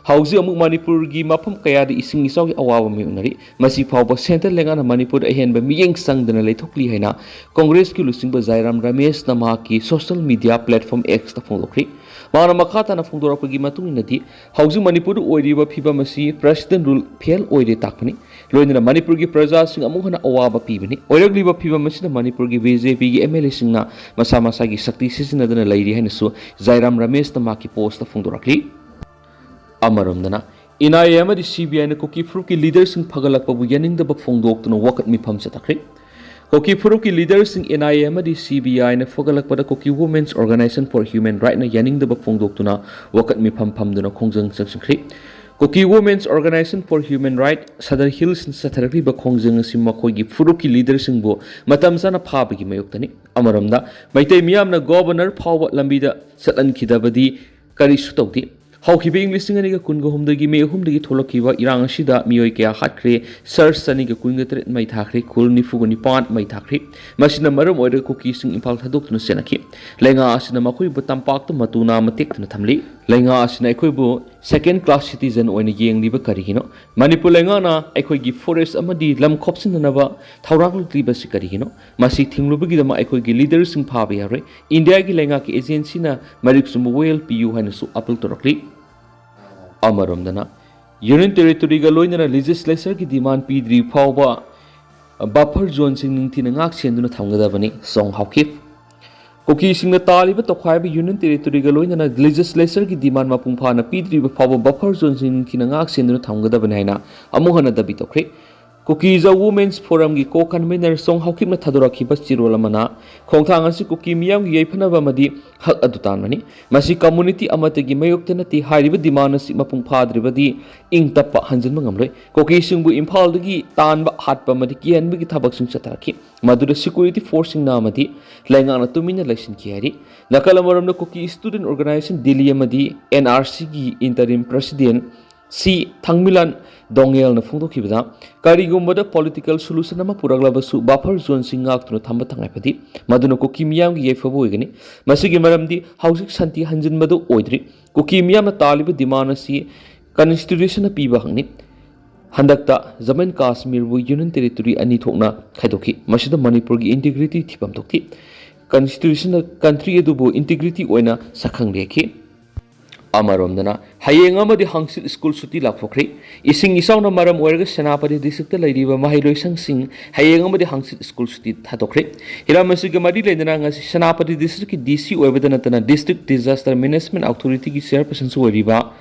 ꯍꯧꯖꯤꯛ ꯑꯃꯨꯛ ꯃꯅꯤꯄꯨꯔꯒꯤ ꯃꯐꯝ ꯀꯌꯥꯗ ꯏꯁꯤꯡ ꯏꯆꯥꯎꯒꯤ ꯑꯋꯥꯕ ꯃꯥꯌꯣꯛꯅꯔꯤ꯫ ꯃꯁꯤ ꯐꯥꯎꯕ Centre ꯂꯩꯉꯥꯛꯅ ꯃꯅꯤꯄꯨꯔꯗ ꯑꯍꯦꯟꯕ ꯃꯤꯠꯌꯦꯡ ꯆꯪꯗꯅ ꯂꯩꯊꯣꯛꯂꯤ ꯍꯥꯏꯅ ꯀꯣꯡꯒ꯭ꯔꯦꯁꯀꯤ ꯂꯨꯆꯤꯡꯕ ꯖꯥꯏꯔꯥꯝ ꯔꯃꯦꯁꯅ ꯃꯍꯥꯛꯀꯤ social media platform Xꯇ ꯐꯣꯡꯗꯣꯛꯈ꯭ꯔꯤ꯫ ꯃꯍꯥꯛꯅ ꯃꯈꯥ ꯇꯥꯅ ꯐꯣꯡꯗꯣꯔꯛꯄꯒꯤ ꯃꯇꯨꯡ ꯏꯟꯅꯗꯤ, ꯍꯧꯖꯤꯛ ꯃꯅꯤꯄꯨꯔꯗ ꯑꯣꯏꯔꯤꯕ ꯐꯤꯕꯝ ꯑꯁꯤ President Rule fail ꯑꯣꯏꯔꯦ ꯇꯥꯛꯄꯅꯤ꯫ ꯂꯣꯏꯅꯅ ꯃꯅꯤꯄꯨꯔꯒꯤ ꯄ꯭ꯔꯖꯥꯁꯤꯡ ꯑꯃꯨꯛ ꯍꯟꯅ ꯑꯋꯥꯕ ꯄꯤꯕꯅꯤ꯫ ꯑꯣꯏꯔꯛꯂꯤꯕ ꯐꯤꯕꯝ ꯑꯁꯤꯗ ꯃꯅꯤꯄꯨꯔꯒꯤ BJPꯒꯤ MLAꯁꯤꯡꯅ ꯃꯁꯥ ꯃꯁꯥꯒꯤ ꯁꯛꯇꯤ ꯁꯤꯖꯤꯟꯅꯗꯨꯅ ꯂꯩꯔꯤ ꯍꯥꯏꯅꯁꯨ ꯖꯥꯏꯔꯥꯝ ꯔꯃꯦꯁꯅ ꯃꯍꯥꯛꯀꯤ postꯇ ꯐꯣꯡꯗꯣꯔꯛꯂꯤ꯫ ꯑꯃꯔꯣꯝꯗꯅ, NIA ꯑꯃꯗꯤ CBIꯅ ꯀꯨꯀꯤ ꯐꯨꯔꯨꯞꯀꯤ leaderꯁꯤꯡ ꯐꯒꯠꯂꯛꯄꯕꯨ ꯌꯥꯅꯤꯡꯗꯕ ꯐꯣꯡꯗꯣꯛꯇꯨꯅ ꯋꯥꯀꯠ ꯃꯤꯐꯝ ꯆꯠꯊꯈ꯭ꯔꯦ꯫ ꯀꯨꯀꯤ ꯐꯨꯔꯨꯞꯀꯤ leaderꯁꯤꯡ NIA ꯑꯃꯗꯤ CBIꯅ ꯐꯒꯠꯂꯛꯄꯗ Kuki Women's Organisation for Human Rightꯅ ꯌꯥꯅꯤꯡꯗꯕ ꯐꯣꯡꯗꯣꯛꯇꯨꯅ ꯋꯥꯀꯠ ꯃꯤꯐꯝ ꯐꯝꯗꯨꯅ ꯈꯣꯡꯖꯪ ꯆꯪꯁꯤꯟꯈ꯭ꯔꯤ꯫ Kuki Women's Organisation for Human Right, Sadar Hillsꯅ ꯆꯠꯊꯔꯛꯂꯤꯕ ꯈꯣꯡꯖꯪ ꯑꯁꯤ ꯃꯈꯣꯏꯒꯤ ꯐꯨꯔꯨꯞꯀꯤ leaderꯁꯤꯡꯕꯨ ꯃꯇꯝ ꯆꯥꯅ ꯐꯥꯕꯒꯤ ꯃꯥꯌꯣꯛꯇꯅꯤ꯫ ꯑꯃꯔꯣꯝꯗ, ꯃꯩꯇꯩ ꯃꯤꯌꯥꯝꯅ Governor ꯐꯥꯎꯕ ꯂꯝꯕꯤꯗ ꯆꯠꯍꯟꯈꯤꯗꯕꯗꯤ ꯀꯔꯤꯁꯨ ꯇꯧꯗꯦ꯫ ꯍꯧꯈꯤꯕ ꯏꯪ ꯂꯤꯁꯤꯡ ꯑꯅꯤꯒ ꯀꯨꯟꯒ ꯍꯨꯝꯗꯣꯏꯒꯤ ꯃꯦ ꯑꯍꯨꯝꯗꯒꯤ ꯊꯣꯛꯂꯛꯈꯤꯕ ꯏꯔꯥꯡ ꯑꯁꯤꯗ ꯃꯤꯑꯣꯏ ꯀꯌꯥ ꯍꯥꯠꯈ꯭ꯔꯦ, church ꯆꯅꯤꯒ ꯀꯨꯟꯒ ꯇꯔꯦꯠ ꯃꯩ ꯊꯥꯈ꯭ꯔꯦ, ꯈꯨꯜ ꯅꯤꯐꯨꯒ ꯅꯤꯄꯥꯟ ꯃꯩ ꯊꯥꯈ꯭ꯔꯦ꯫ ꯃꯁꯤꯅ ꯃꯔꯝ ꯑꯣꯏꯔꯒ ꯀꯨꯀꯤꯁꯤꯡ ꯏꯝꯐꯥꯜ ꯊꯥꯗꯣꯛꯇꯨꯅ ꯆꯦꯟꯅꯈꯤ꯫ ꯂꯩꯉꯥꯛ ꯑꯁꯤꯅ ꯃꯈꯣꯏꯕꯨ ꯇꯝꯄꯥꯛꯇ ꯃꯇꯨ ꯅꯥꯝꯃ ꯇꯦꯛꯇꯨꯅ ꯊꯝꯂꯤ꯫ ꯂꯩꯉꯥꯛ ꯑꯁꯤꯅ ꯑꯩꯈꯣꯏꯕꯨ second class citizen ꯑꯣꯏꯅ ꯌꯦꯡꯂꯤꯕ ꯀꯔꯤꯒꯤꯅꯣ? ꯃꯅꯤꯄꯨꯔ ꯂꯩꯉꯥꯛꯅ ꯑꯩꯈꯣꯏꯒꯤ forest ꯑꯃꯗꯤ ꯂꯝ ꯈꯣꯞꯆꯤꯟꯅꯅꯕ ꯊꯧꯔꯥꯡ ꯂꯧꯂꯤꯕꯁꯤ ꯀꯔꯤꯒꯤꯅꯣ? ꯃꯁꯤ ꯊꯤꯡꯂꯨꯕꯒꯤꯗꯃꯛ ꯑꯩꯈꯣꯏꯒꯤ leaderꯁꯤꯡ ꯐꯥꯕ ꯌꯥꯔꯣꯏ꯫ ꯏꯟꯗꯤꯌꯥꯒꯤ ꯂꯩꯉꯥꯛꯀꯤ agencyꯅ ꯃꯔꯤꯛ ꯆꯨꯝꯕ ꯋꯥꯌꯦꯜ ꯄꯤꯌꯨ ꯍꯥꯏꯅꯁꯨ appeal ꯇꯧꯔꯛꯂꯤ꯫ ꯑꯃꯔꯣꯝꯗꯅ, Union Territoryꯒ ꯂꯣꯏꯅꯅ legislatureꯒꯤ demand ꯄꯤꯗ꯭ꯔꯤ ꯐꯥꯎꯕ buffer zoneꯁꯤꯡ ꯅꯤꯡꯊꯤꯅ ꯉꯥꯛ ꯁꯦꯟꯗꯨꯅ ꯊꯝꯒꯗꯕꯅꯤ, ꯁꯣꯡ ꯍꯥꯎꯀꯤꯞ꯫ ꯀꯨꯀꯤꯁꯤꯡꯅ ꯇꯥꯜꯂꯤꯕ ꯇꯣꯈꯥꯏꯕ Union Territoryꯒ ꯂꯣꯏꯅꯅ legislatureꯒꯤ demand ꯃꯄꯨꯡ ꯐꯥꯅ ꯄꯤꯗ꯭ꯔꯤꯕ ꯐꯥꯎꯕ buffer zoneꯁꯤꯡ ꯅꯤꯡꯊꯤꯅ ꯉꯥꯛ ꯁꯦꯟꯗꯨꯅ ꯊꯝꯒꯗꯕꯅꯤ ꯍꯥꯏꯅ ꯑꯃꯨꯛ ꯍꯟꯅ ꯗꯥꯕꯤ ꯇꯧꯈ꯭ꯔꯦ꯫ Kuki Zo Women's Forumꯒꯤ co-convener ꯁꯣꯡ ꯍꯥꯎꯀꯤꯞꯅ ꯊꯥꯗꯣꯔꯛꯈꯤꯕ ꯆꯦꯔꯣꯜ ꯑꯃꯅ, ꯈꯣꯡꯊꯥꯡ ꯑꯁꯤ ꯀꯨꯀꯤ ꯃꯤꯌꯥꯝꯒꯤ ꯌꯥꯏꯐꯅꯕ ꯑꯃꯗꯤ ꯍꯛ ꯑꯗꯨ ꯇꯥꯟꯕꯅꯤ꯫ ꯃꯁꯤ community ꯑꯃꯠꯇꯒꯤ ꯃꯥꯌꯣꯛꯇ ꯅꯠꯇꯦ꯫ ꯍꯥꯏꯔꯤꯕ demand ꯑꯁꯤ ꯃꯄꯨꯡ ꯐꯥꯗ꯭ꯔꯤꯕꯗꯤ ꯏꯪ ꯇꯞꯄ ꯍꯟꯖꯤꯟꯕ ꯉꯝꯂꯣꯏ꯫ ꯀꯨꯀꯤꯁꯤꯡꯕꯨ ꯏꯝꯐꯥꯜꯗꯒꯤ ꯇꯥꯟꯕ, ꯍꯥꯠꯄ ꯑꯃꯗꯤ ꯀꯤꯍꯟꯕꯒꯤ ꯊꯕꯛꯁꯤꯡ ꯆꯠꯊꯔꯛꯈꯤ꯫ ꯃꯗꯨꯗ security forceꯁꯤꯡꯅ ꯑꯃꯗꯤ ꯂꯩꯉꯥꯛꯅ ꯇꯨꯃꯤꯟꯅ ꯂꯩꯁꯤꯟꯈꯤ ꯍꯥꯏꯔꯤ꯫ ꯅꯥꯀꯜ ꯑꯃꯔꯣꯝꯗ, Kuki Student Organisation Delhi ꯑꯃꯗꯤ NRCꯒꯤ interim president ꯁꯤ ꯊꯥꯡꯃꯤꯂꯥꯟ ꯗꯣꯡꯉꯦꯜꯅ ꯐꯣꯡꯗꯣꯛꯈꯤꯕꯗ, ꯀꯔꯤꯒꯨꯝꯕꯗ political solution ꯑꯃ ꯄꯨꯔꯛꯂꯕꯁꯨ buffer zoneꯁꯤꯡ ꯉꯥꯛꯇꯨꯅ ꯊꯝꯕ ꯇꯉꯥꯏ ꯐꯗꯦ꯫ ꯃꯗꯨꯅ ꯀꯨꯀꯤ ꯃꯤꯌꯥꯝꯒꯤ ꯌꯥꯏꯐꯕ ꯑꯣꯏꯒꯅꯤ꯫ ꯃꯁꯤꯒꯤ ꯃꯔꯝꯗꯤ ꯍꯧꯖꯤꯛ ꯁꯥꯟꯇꯤ ꯍꯟꯖꯤꯟꯕꯗꯨ ꯑꯣꯏꯗ꯭ꯔꯤ꯫ ꯀꯨꯀꯤ ꯃꯤꯌꯥꯝꯅ ꯇꯥꯜꯂꯤꯕ demand ꯑꯁꯤ constitutionꯅ ꯄꯤꯕ ꯍꯛꯅꯤ꯫ ꯍꯟꯗꯛꯇ ꯖꯃꯨ ꯑꯦꯟ ꯀꯥꯁꯃꯤꯔꯕꯨ union territory ꯑꯅꯤ ꯊꯣꯛꯅ ꯈꯥꯏꯗꯣꯛꯈꯤ꯫ ꯃꯁꯤꯗ ꯃꯅꯤꯄꯨꯔꯒꯤ integrity ꯊꯤꯐꯝ ꯊꯣꯛꯈꯤ꯫ Constitutionꯅ country ꯑꯗꯨꯕꯨ integrity ꯑꯣꯏꯅ ꯁꯛꯈꯪ ꯂꯦꯈꯤ꯫ ꯑꯃꯔꯣꯝꯗꯅ, ꯍꯌꯦꯡ ꯑꯃꯗꯤ ꯍꯪꯆꯤꯠ ꯁ꯭ꯀꯨꯜ ꯁꯨꯇꯤ ꯂꯥꯎꯊꯣꯛꯈ꯭ꯔꯦ꯫ ꯏꯁꯤꯡ ꯏꯆꯥꯎꯅ ꯃꯔꯝ ꯑꯣꯏꯔꯒ ꯁꯦꯅꯥꯄꯇꯤ districtꯇ ꯂꯩꯔꯤꯕ ꯃꯍꯩꯂꯣꯏꯁꯪꯁꯤꯡ ꯍꯌꯦꯡ ꯑꯃꯗꯤ ꯍꯪꯆꯤꯠ ꯁ꯭ꯀꯨꯜ ꯁꯨꯇꯤ ꯊꯥꯗꯣꯛꯈ꯭ꯔꯦ꯫ ꯍꯤꯔꯝ ꯑꯁꯤꯒ ꯃꯔꯤ ꯂꯩꯅꯅ ꯉꯁꯤ ꯁꯦꯅꯥꯄꯇꯤ districtꯀꯤ DC ꯑꯣꯏꯕꯗ ꯅꯠꯇꯅ District Disaster Management Authorityꯒꯤ chairpersonꯁꯨ ꯑꯣꯏꯔꯤꯕ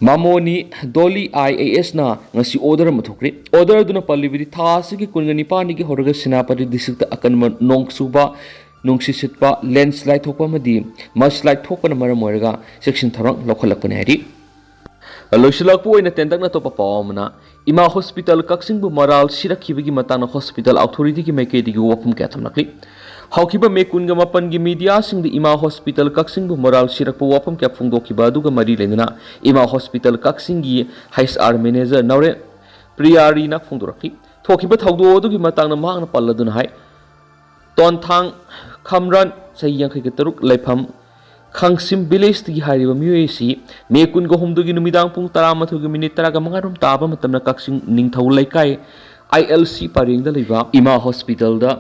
ꯃꯥꯃꯣꯅꯤ ꯗꯣꯂꯤ IASꯅ ꯉꯁꯤ order ꯑꯃ ꯊꯣꯛꯈ꯭ꯔꯦ꯫ Order ꯑꯗꯨꯅ ꯄꯜꯂꯤꯕꯗꯤ ꯊꯥ ꯑꯁꯤꯒꯤ ꯀꯨꯟꯒ ꯅꯤꯄꯥꯟꯗꯒꯤ ꯍꯧꯔꯒ ꯁꯦꯅꯥꯄꯇꯤ districtꯇ ꯑꯀꯟꯕ ꯅꯣꯡ ꯆꯨꯕ, ꯅꯨꯡꯁꯤꯠ ꯁꯤꯠꯄ, landslide ꯊꯣꯛꯄ ꯑꯃꯗꯤ mudslide ꯊꯣꯛꯄꯅ ꯃꯔꯝ ꯑꯣꯏꯔꯒ ꯆꯦꯛꯁꯤꯟ ꯊꯧꯔꯥꯡ ꯂꯧꯈꯠꯂꯛꯄꯅꯤ ꯍꯥꯏꯔꯤ꯫ ꯂꯣꯏꯁꯤꯜꯂꯛꯄ ꯑꯣꯏꯅ ꯇꯦꯟꯇꯛꯅ ꯑꯇꯣꯞꯄ ꯄꯥꯎ ꯑꯃꯅ, ꯏꯃꯥ ꯍꯣꯁꯄꯤꯇꯥꯜ ꯀꯛꯆꯤꯡꯕꯨ ꯃꯔꯥꯜ ꯁꯤꯔꯛꯈꯤꯕꯒꯤ ꯃꯇꯥꯡꯗ ꯍꯣꯁꯄꯤꯇꯥꯜ ꯑꯣꯊꯣꯔꯤꯇꯤꯒꯤ ꯃꯥꯏꯀꯩꯗꯒꯤ ꯋꯥꯐꯝ ꯀꯌꯥ ꯊꯝꯂꯛꯂꯤ꯫ ꯍꯧꯈꯤꯕ ꯃꯦ ꯀꯨꯟꯒ ꯃꯥꯄꯟꯒꯤ ꯃꯤꯗꯤꯌꯥꯁꯤꯡꯗ ꯏꯃꯥ ꯍꯣꯁꯄꯤꯇꯥꯜ ꯀꯛꯆꯤꯡꯕꯨ ꯃꯔꯥꯜ ꯁꯤꯔꯛꯄ ꯋꯥꯐꯝ ꯀꯌꯥ ꯐꯣꯡꯗꯣꯛꯈꯤꯕ ꯑꯗꯨꯒ ꯃꯔꯤ ꯂꯩꯅꯅ ꯏꯃꯥ ꯍꯣꯁꯄꯤꯇꯥꯜ ꯀꯛꯆꯤꯡꯒꯤ HR manager ꯅꯥꯎꯔꯦꯝ ꯄ꯭ꯔꯤꯌꯥꯔꯤꯅ ꯐꯣꯡꯗꯣꯔꯛꯂꯤ꯫ ꯊꯣꯛꯈꯤꯕ ꯊꯧꯗꯣꯛ ꯑꯗꯨꯒꯤ ꯃꯇꯥꯡꯗ ꯃꯍꯥꯛꯅ ꯄꯜꯂꯗꯨꯅ ꯍꯥꯏ, ꯇꯣꯟꯊꯥꯡ ꯈꯝꯔꯟ, ꯆꯍꯤ ꯌꯥꯡꯈꯩꯒ ꯇꯔꯨꯛ, ꯂꯩꯐꯝ ꯈꯥꯡꯁꯤꯝ villageꯇꯒꯤ ꯍꯥꯏꯔꯤꯕ ꯃꯤꯑꯣꯏ ꯑꯁꯤ ꯃꯦ ꯀꯨꯟꯒ ꯍꯨꯝꯗꯣꯏꯒꯤ ꯅꯨꯃꯤꯗꯥꯡ ꯄꯨꯡ ꯇꯔꯥꯃꯥꯊꯣꯏꯒꯤ minute ꯇꯔꯥꯒ ꯃꯉꯥꯔꯣꯝ ꯇꯥꯕ ꯃꯇꯝꯗ ꯀꯛꯆꯤꯡ ꯅꯤꯡꯊꯧ ꯂꯩꯀꯥꯏ ILC ꯄꯔꯦꯡꯗ ꯂꯩꯕ ꯏꯃꯥ ꯍꯣꯁꯄꯤꯇꯥꯜꯗ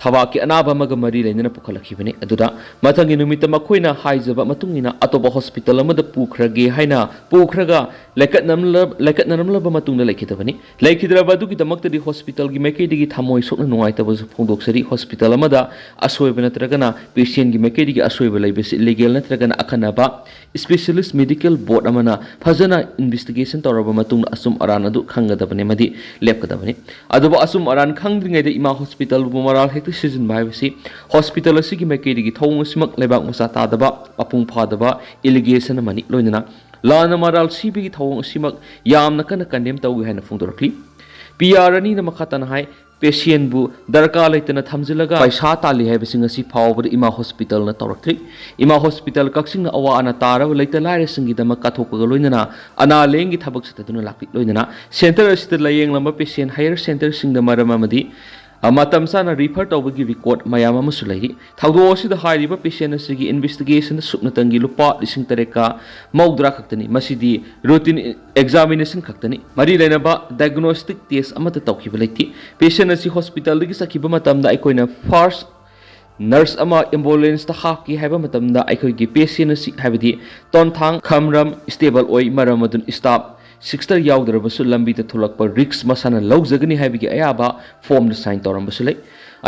ꯊꯕꯥꯛꯀꯤ ꯑꯅꯥꯕ ꯑꯃꯒ ꯃꯔꯤ ꯂꯩꯅꯅ ꯄꯨꯈꯠꯂꯛꯈꯤꯕꯅꯤ꯫ ꯑꯗꯨꯗ ꯃꯊꯪꯒꯤ ꯅꯨꯃꯤꯠꯇ ꯃꯈꯣꯏꯅ ꯍꯥꯏꯖꯕ ꯃꯇꯨꯡ ꯏꯟꯅ ꯑꯇꯣꯞꯄ ꯍꯣꯁꯄꯤꯇꯥꯜ ꯑꯃꯗ ꯄꯨꯈ꯭ꯔꯒꯦ ꯍꯥꯏꯅ ꯄꯨꯈ꯭ꯔꯒ ꯂꯩꯀꯠꯅꯔꯝꯂ-, ꯂꯩꯀꯠꯅꯔꯝꯂꯕ ꯃꯇꯨꯡꯗ ꯂꯩꯈꯤꯗꯕꯅꯤ꯫ ꯂꯩꯈꯤꯗ꯭ꯔꯕ ꯑꯗꯨꯒꯤꯗꯃꯛꯇꯗꯤ ꯍꯣꯁꯄꯤꯇꯥꯜꯒꯤ ꯃꯥꯏꯀꯩꯗꯒꯤ ꯊꯃꯣꯏ ꯁꯣꯛꯅ ꯅꯨꯡꯉꯥꯏꯇꯕꯁꯨ ꯐꯣꯡꯗꯣꯛꯆꯔꯤ꯫ ꯍꯣꯁꯄꯤꯇꯥꯜ ꯑꯃꯗ ꯑꯁꯣꯏꯕ ꯅꯠꯇ꯭ꯔꯒꯅ patientꯒꯤ ꯃꯥꯏꯀꯩꯗꯒꯤ ꯑꯁꯣꯏꯕ ꯂꯩꯕꯁꯤ illegal ꯅꯠꯇ꯭ꯔꯒꯅ ꯑꯈꯟꯅꯕ specialist medical board ꯑꯃꯅ ꯐꯖꯅ investigation ꯇꯧꯔꯕ ꯃꯇꯨꯡꯗ ꯑꯆꯨꯝ ꯑꯔꯥꯟ ꯑꯗꯨ ꯈꯪꯒꯗꯕꯅꯤ ꯑꯃꯗꯤ ꯂꯦꯞꯀꯗꯕꯅꯤ꯫ ꯑꯗꯨꯕꯨ ꯑꯆꯨꯝ ꯑꯔꯥꯟ ꯈꯪꯗ꯭ꯔꯤꯉꯩꯗ ꯏꯃꯥ ꯍꯣꯁꯄꯤꯇꯥꯜꯕꯨ ꯃꯔꯥꯜ ꯍꯦꯛꯇ ꯁꯤꯖꯤꯟꯕ ꯍꯥꯏꯕꯁꯤ ꯍꯣꯁꯄꯤꯇꯥꯜ ꯑꯁꯤꯒꯤ ꯃꯥꯏꯀꯩꯗꯒꯤ ꯊꯧꯑꯣꯡ ꯑꯁꯤꯃꯛ ꯂꯩꯕꯥꯛ ꯃꯆꯥ ꯇꯥꯗꯕ, ꯃꯄꯨꯡ ꯐꯥꯗꯕ allegation ꯑꯃꯅꯤ꯫ ꯂꯣꯏꯅꯅ ꯂꯥꯟꯅ ꯃꯔꯥꯜ ꯁꯤꯕꯒꯤ ꯊꯧꯑꯣꯡ ꯑꯁꯤꯃꯛ ꯌꯥꯝꯅ ꯀꯟꯅ condemn ꯇꯧꯏ ꯍꯥꯏꯅ ꯐꯣꯡꯗꯣꯔꯛꯂꯤ꯫ PR ꯑꯅꯤꯅ ꯃꯈꯥ ꯇꯥꯅ ꯍꯥꯏ, ꯄꯦꯁꯦꯟꯕꯨ ꯗꯔꯀꯥꯔ ꯂꯩꯇꯅ ꯊꯝꯖꯤꯜꯂꯒ ꯄꯩꯁꯥ ꯇꯥꯜꯂꯤ ꯍꯥꯏꯕꯁꯤ ꯉꯁꯤ ꯐꯥꯎꯕꯗ ꯏꯃꯥ ꯍꯣꯁꯄꯤꯇꯥꯜꯅ ꯇꯧꯔꯛꯇ꯭ꯔꯤ꯫ ꯏꯃꯥ ꯍꯣꯁꯄꯤꯇꯥꯜ ꯀꯛꯆꯤꯡꯅ ꯑꯋꯥ ꯑꯅꯥ ꯇꯥꯔꯕ ꯂꯩꯇ ꯂꯥꯏꯔꯁꯤꯡꯒꯤꯗꯃꯛ ꯀꯠꯊꯣꯛꯄꯒ ꯂꯣꯏꯅꯅ ꯑꯅꯥ ꯂꯥꯏꯌꯦꯡꯒꯤ ꯊꯕꯛ ꯆꯠꯊꯗꯨꯅ ꯂꯥꯛꯄꯤ꯫ ꯂꯣꯏꯅꯅ ꯁꯦꯟꯇꯔ ꯑꯁꯤꯗ ꯂꯥꯏꯌꯦꯡꯂꯝꯕ ꯄꯦꯁꯦꯟ ꯍꯥꯌꯔ ꯁꯦꯟꯇꯔꯁꯤꯡꯗ ꯃꯔꯝ ꯑꯃꯗꯤ ꯃꯇꯝ ꯆꯥꯅ ꯔꯤꯐꯔ ꯇꯧꯕꯒꯤ ꯔꯦꯀꯣꯔꯗ ꯃꯌꯥꯝ ꯑꯃꯁꯨ ꯂꯩꯔꯤ꯫ ꯊꯧꯗꯣꯛ ꯑꯁꯤꯗ ꯍꯥꯏꯔꯤꯕ ꯄꯦꯁꯦꯟ ꯑꯁꯤꯒꯤ ꯏꯟꯚꯦꯁꯇꯤꯒꯦꯁꯟ ꯁꯨꯞꯅꯇꯪꯒꯤ ꯂꯨꯄꯥ ꯂꯤꯁꯤꯡ ꯇꯔꯦꯠꯀ ꯃꯧꯗ꯭ꯔꯥ ꯈꯛꯇꯅꯤ꯫ ꯃꯁꯤꯗꯤ ꯔꯨꯇꯤꯟ ꯑꯦꯛꯖꯥꯃꯤꯅꯦꯁꯟ ꯈꯛꯇꯅꯤ꯫ ꯃꯔꯤ ꯂꯩꯅꯕ ꯗꯥꯏꯒꯅꯣꯁꯇꯤꯛ ꯇꯦꯁ ꯑꯃꯠꯇ ꯇꯧꯈꯤꯕ ꯂꯩꯇꯦ꯫ ꯄꯦꯁꯦꯟ ꯑꯁꯤ ꯍꯣꯁꯄꯤꯇꯥꯜꯗꯒꯤ ꯆꯠꯈꯤꯕ ꯃꯇꯝꯗ ꯑꯩꯈꯣꯏꯅ ꯐꯥꯔꯁ ꯅꯔꯁ ꯑꯃ ꯑꯦꯝꯕꯨꯂꯦꯟꯁꯇ ꯍꯥꯞꯀꯦ ꯍꯥꯏꯕ ꯃꯇꯝꯗ ꯑꯩꯈꯣꯏꯒꯤ ꯄꯦꯁꯦꯟ ꯑꯁꯤ, ꯍꯥꯏꯕꯗꯤ ꯇꯣꯟꯊꯥꯡ ꯈꯝꯔꯝ, ꯁ꯭ꯇꯦꯕꯜ ꯑꯣꯏ, ꯃꯔꯝ ꯑꯗꯨꯅ ꯁ꯭ꯇꯥꯐ ꯁꯤꯁꯇꯔ ꯌꯥꯎꯗ꯭ꯔꯕꯁꯨ ꯂꯝꯕꯤꯗ ꯊꯣꯛꯂꯛꯄ ꯔꯤꯛꯁ ꯃꯁꯥꯅ ꯂꯧꯖꯒꯅꯤ ꯍꯥꯏꯕꯒꯤ ꯑꯌꯥꯕ ꯐꯣꯝꯗ ꯁꯥꯏꯟ ꯇꯧꯔꯝꯕꯁꯨ ꯂꯩ꯫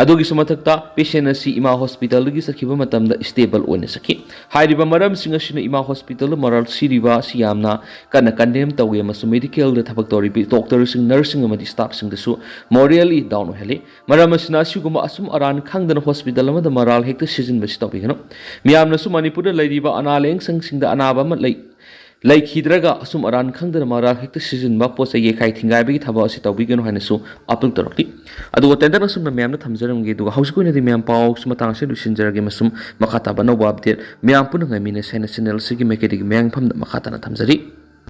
ꯑꯗꯨꯒꯤꯁꯨ ꯃꯊꯛꯇ ꯄꯦꯁꯦꯟ ꯑꯁꯤ ꯏꯃꯥ ꯍꯣꯁꯄꯤꯇꯥꯜꯗꯒꯤ ꯆꯠꯈꯤꯕ ꯃꯇꯝꯗ ꯁ꯭ꯇꯦꯕꯜ ꯑꯣꯏꯅ ꯆꯠꯈꯤ꯫ ꯍꯥꯏꯔꯤꯕ ꯃꯔꯝꯁꯤꯡ ꯑꯁꯤꯅ ꯏꯃꯥ ꯍꯣꯁꯄꯤꯇꯥꯜꯗ ꯃꯣꯔꯥꯜ ꯁꯤꯔꯤꯕ ꯑꯁꯤ ꯌꯥꯝꯅ ꯀꯟꯅ ꯀꯟꯗꯦꯝ ꯇꯧꯏ ꯑꯃꯁꯨꯡ ꯃꯦꯗꯤꯀꯦꯜꯗ ꯊꯕꯛ ꯇꯧꯔꯤꯕ ꯗꯣꯛꯇꯔꯁꯤꯡ, ꯅꯔꯁꯁꯤꯡ ꯑꯃꯗꯤ ꯁ꯭ꯇꯥꯐꯁꯤꯡꯗꯁꯨ ꯃꯣꯔꯦꯜꯂꯤ ꯗꯥꯎꯟ ꯑꯣꯏꯍꯜꯂꯤ꯫ ꯃꯔꯝ ꯑꯁꯤꯅ ꯑꯁꯤꯒꯨꯝꯕ ꯑꯁꯨꯝ ꯑꯔꯥꯟ ꯈꯪꯗꯅ ꯍꯣꯁꯄꯤꯇꯥꯜ ꯑꯃꯗ ꯃꯔꯥꯜ ꯍꯦꯛꯇ ꯁꯤꯖꯤꯟꯕꯁꯤ ꯇꯧꯕꯤꯒꯅꯨ꯫ ꯃꯤꯌꯥꯝꯅꯁꯨ ꯃꯅꯤꯄꯨꯔꯗ ꯂꯩꯔꯤꯕ ꯑꯅꯥ ꯂꯥꯌꯦꯡ ꯁꯪꯁꯤꯡꯗ ꯑꯅꯥꯕ ꯑꯃ ꯂꯩ, ꯂꯩꯈꯤꯗ꯭ꯔꯒ ꯑꯁꯨꯝ ꯑꯔꯥꯟ ꯈꯪꯗꯅ ꯃꯔꯥꯜ ꯍꯦꯛꯇ ꯁꯤꯖꯤꯟꯕ, ꯄꯣꯠ ꯆꯩ ꯌꯩꯈꯥꯏ ꯊꯤꯡꯒꯥꯏꯕꯒꯤ ꯊꯕꯛ ꯑꯁꯤ ꯇꯧꯕꯤꯒꯅꯨ ꯍꯥꯏꯅꯁꯨ ꯑꯄꯤꯜ ꯇꯧꯔꯛꯂꯤ꯫ ꯑꯗꯨꯒ ꯇꯦꯟꯇꯛꯅ ꯑꯁꯨꯝꯅ ꯃꯌꯥꯝꯅ ꯊꯝꯖꯔꯝꯒꯦ꯫ ꯑꯗꯨꯒ ꯍꯧꯖꯤꯛꯀꯤ ꯑꯣꯏꯅꯗꯤ ꯃꯌꯥꯝ ꯄꯥꯎ ꯃꯇꯥꯡ ꯑꯁꯤ ꯂꯣꯏꯁꯤꯟꯖꯔꯒꯦ ꯑꯃꯁꯨꯡ ꯃꯈꯥ ꯇꯥꯕ ꯑꯅꯧꯕ ꯑꯞꯗꯦꯠ ꯃꯌꯥꯝ ꯄꯨꯟꯅ ꯉꯥꯏꯃꯤꯟꯅꯁꯦ ꯍꯥꯏꯅ ꯆꯦꯅꯦꯜ ꯑꯁꯤꯒꯤ ꯃꯥꯏꯀꯩꯗꯒꯤ ꯃꯌꯥꯝ ꯃꯐꯝꯗ ꯃꯈꯥ ꯇꯥꯅ ꯊꯝꯖꯔꯤ꯫